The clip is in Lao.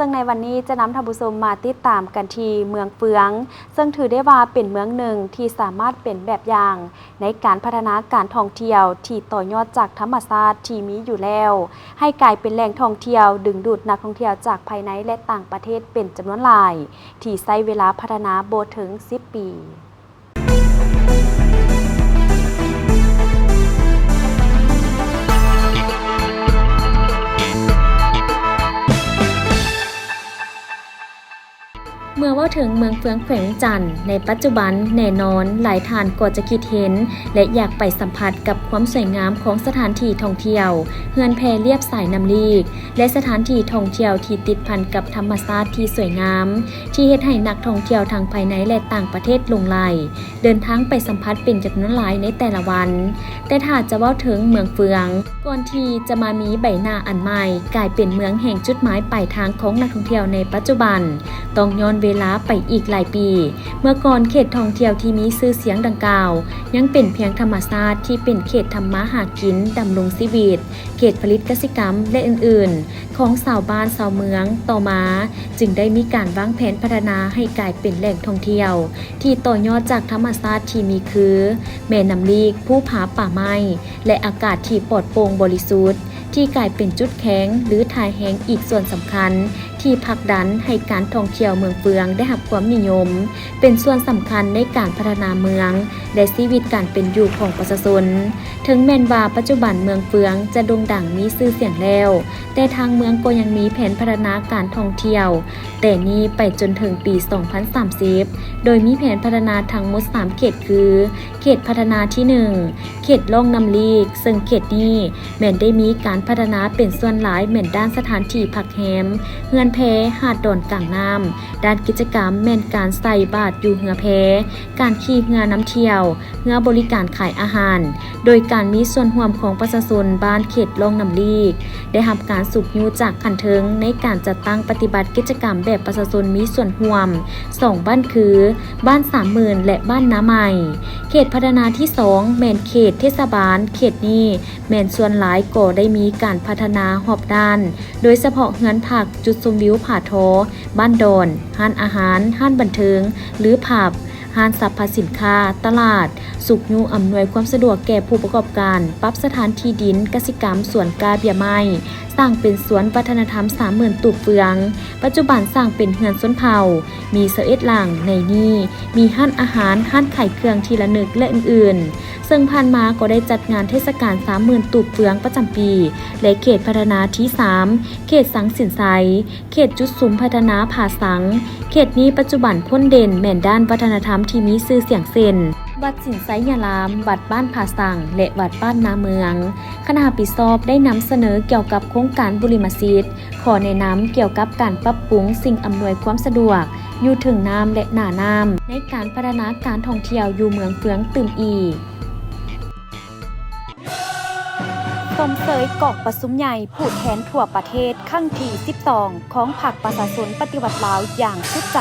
ເຊິ່ງໃນວັນນີ້ຈະນຳທ່ານຜູ້ຊົມມາຕິດຕາມກັນທີ່ເມືອງເຟືອງ, ເຊິ່ງຖືໄດ້ວ່າເປັນເມືອງໜຶ່ງທີ່ສາມາດເປັນແບບຢ່າງໃນການພັດທະນາການທ່ອງທ່ຽວທີ່ຕໍ່ຍອດຈາກທຳມະຊາດທີ່ມີຢູ່ແລ້ວ ໃຫ້ກາຍເປັນແຫຼ່ງທ່ອງທ່ຽວດຶງດູດນັກທ່ອງທ່ຽວຈາກພາຍໃນ ແລະ ຕ່າງປະເທດເປັນຈຳນວນຫຼາຍ, ທີ່ໃຊ້ເວລາພັດທະນາບໍ່ເຖິງສິບປີ. ເມື່ອເວົ້າເຖິງເມືອງເຟືອງແຂວງວຽງຈັນໃນປັດຈຸບັນ, ແນ່ນອນຫຼາຍທ່ານກໍຈະຄິດເຫັນ ແລະ ຢາກໄປສຳຜັດກັບຄວາມສວຍງາມຂອງສະຖານທີ່ທ່ອງທ່ຽວ, ເຮືອນແພລຽບສາຍນ້ຳລີກ ແລະ ສະຖານທີ່ທ່ອງທ່ຽວທີ່ຕິດພັນກັບທຳມະຊາດທີ່ສວຍງາມ, ທີ່ເຮັດໃຫ້ນັກທ່ອງທ່ຽວທັງພາຍໃນ ແລະ ຕ່າງປະເທດຫຼົງໄຫຼ ເດີນທາງໄປສຳຜັດເປັນຈຳນວນຫຼາຍໃນແຕ່ລະວັນ. ແຕ່ຖ້າຈະເວົ້າເຖິງເມືອງເຟືອງ, ກ່ອນທີ່ຈະມາມີໃບໜ້າອັນໃໝ່, ກາຍເປັນເມືອງແຫ່ງຈຸດໝາຍປາຍທາງຂອງນັກທ່ອງທ່ຽວໃນປັດຈຸບັນ, ຕ້ອງຍ້ອນເວລາໄປອີກຫຼາຍປີ. ເມື່ອກ່ອນເຂດທ່ອງທ່ຽວທີ່ມີຊື່ສຽງດັ່ງກ່າວ ຍັງເປັນພຽງທຳມະຊາດທີ່ເປັນເຂດທຳມາຫາກິນ, ດຳລົງຊີວິດ, ເຂດຜະລິດກະສິກຳ ແລະ ອື່ນໆ ຂອງຊາວບ້ານຊາວເມືອງ, ຕໍ່ມາຈຶ່ງໄດ້ມີການວາງແຜນພັດທະນາໃຫ້ກາຍເປັນແຫຼ່ງທ່ອງທ່ຽວທີ່ຕໍ່ຍອດຈາກທຳມະຊາດທີ່ມີຄື ແມ່ນ້ຳລີກ, ພູຜາ, ປ່າໄມ້ ແລະ ອາກາດທີ່ປອດໂປ່ງບໍລິສຸດ ທີ່ກາຍເປັນຈຸດແຂງ ຫຼື ທ່າແຮງອີກສ່ວນສຳຄັນ ທີ່ຜັກດັນໃຫ້ການທ່ອງທ່ຽວເມືອງເຟືອງໄດ້ຮັບຄວາມນິຍົມ ເປັນສ່ວນສຳຄັນໃນການພັດທະນາເມືອງ ແລະ ຊີວິດການເປັນຢູ່ຂອງປະຊາຊົນ. ເຖິງແມ່ນວ່າປັດຈຸບັນເມືອງເຟືອງຈະໂດ່ງດັງມີຊື່ສຽງແລ້ວ, ແຕ່ທາງເມືອງກໍຍັງມີແຜນພັດທະນາການທ່ອງທ່ຽວ ແຕ່ນີ້ໄປຈົນເຖິງປີສອງພັນສາມສິບ ໂດຍມີແຜນພັດທະນາທັງໝົດສາມເຂດຄື ເຂດພັດທະນາທີໜຶ່ງ ເຂດລ່ອງນ້ຳລີກ, ເຊິ່ງເຂດນີ້ແມ່ນໄດ້ມີການພັດທະນາເປັນສ່ວນຫຼາຍແມ່ນດ້ານສະຖານທີ່ພັກແຮມ, ເຮືອນແພ, ຫາດດອນກາງນ້ຳ, ດ້ານກິດຈະກຳແມ່ນການໃສ່ບາດຢູ່ເຮືອແພ, ການຂີ່ເຮືອນຳທ່ຽວ, ເຮືອບໍລິການຂາຍອາຫານ, ໂດຍການມີສ່ວນຮ່ວມຂອງປະຊາຊົນບ້ານເຂດລ່ອງນ້ຳລີກ ໄດ້ຮັບການຊຸກຍູ້ຈາກຂັ້ນເທິງໃນການຈັດຕັ້ງປະຕິບັດກິດຈະກຳແບບປະຊາຊົນມີສ່ວນຮ່ວມສອງບ້ານຄື ບ້ານສາມໝື່ນ ແລະ ບ້ານນາໃໝ່. ເຂດພັດທະນາທີສອງ ແມ່ນເຂດເທດສະບານ, ເຂດນີ້ແມ່ນສ່ວນຫຼາຍກໍໄດ້ມີການພັດທະນາຮອບດ້ານ ໂດຍສະເພາະເຮືອນພັກ, ຈຸດຊົມວິວຜາທໍ, ບ້ານດອນ, ຮ້ານອາຫານ, ຮ້ານບັນເທີງ ຫຼື ຜັບ, ຮ້ານສັບພະສິນຄ້າ, ຕະຫຼາດ, ຊຸກຍູ້ອຳນວຍຄວາມສະດວກແກ່ຜູ້ປະກອບການ, ປັບສະຖານທີ່ດິນກະສິກຳ, ສວນກ້າເບ້ຍໄມ້, ສ້າງເປັນສວນວັດທະນະທຳສາມໝື່ນຕູບເຟືອງ, ປັດຈຸບັນສ້າງເປັນເຮືອນຊົນເຜົ່າ, ມີຊາວເອັດຫຼັງ, ໃນນີ້ມີຮ້ານອາຫານ, ຮ້ານຂາຍເຄື່ອງທີ່ລະນຶກ ແລະ ອື່ນໆ. ເຊິ່ງຜ່ານມາກໍໄດ້ຈັດງານເທດສະການສາມໝື່ນຕູບເຟືອງປະຈຳປີ ແລະ ເຂດພັດທະນາທີສາມ ເຂດສັງສິນໄຊ, ເຂດຈຸດສຸມພັດທະນາຜາສັງ. ເຂດນີ້ປັດຈຸບັນພົ້ນເດັ່ນແມ່ນດ້ານວັດທະນະທຳທີ່ມີຊື່ສຽງເຊັ່ນ ວັດສິນໄຊຍາລາມ, ວັດບ້ານຜາສັງ ແລະ ວັດບ້ານນາເມືອງ. ຄະນະຮັບຜິດຊອບໄດ້ນຳສະເໜີກ່ຽວກັບໂຄງການບຸລິມະສິດ, ຂໍ້ແນະນຳກ່ຽວກັບການປັບປຸງສິ່ງອຳນວຍຄວາມສະດວກຢູ່ເທິງນ້ຳ ແລະ ໜ້ານ້ຳ ໃນການພັດທະນາການທ່ອງທ່ຽວຢູ່ເມືອງເຟືອງຕື່ມອີກ. ຊົມເຊີຍກອງປະຊຸມໃຫຍ່ຜູ້ແທນທົ່ວປະເທດຄັ້ງທີສິບສອງ ຂອງພັກປະຊາຊົນປະຕິວັດລາວຢ່າງສຸດໃຈ.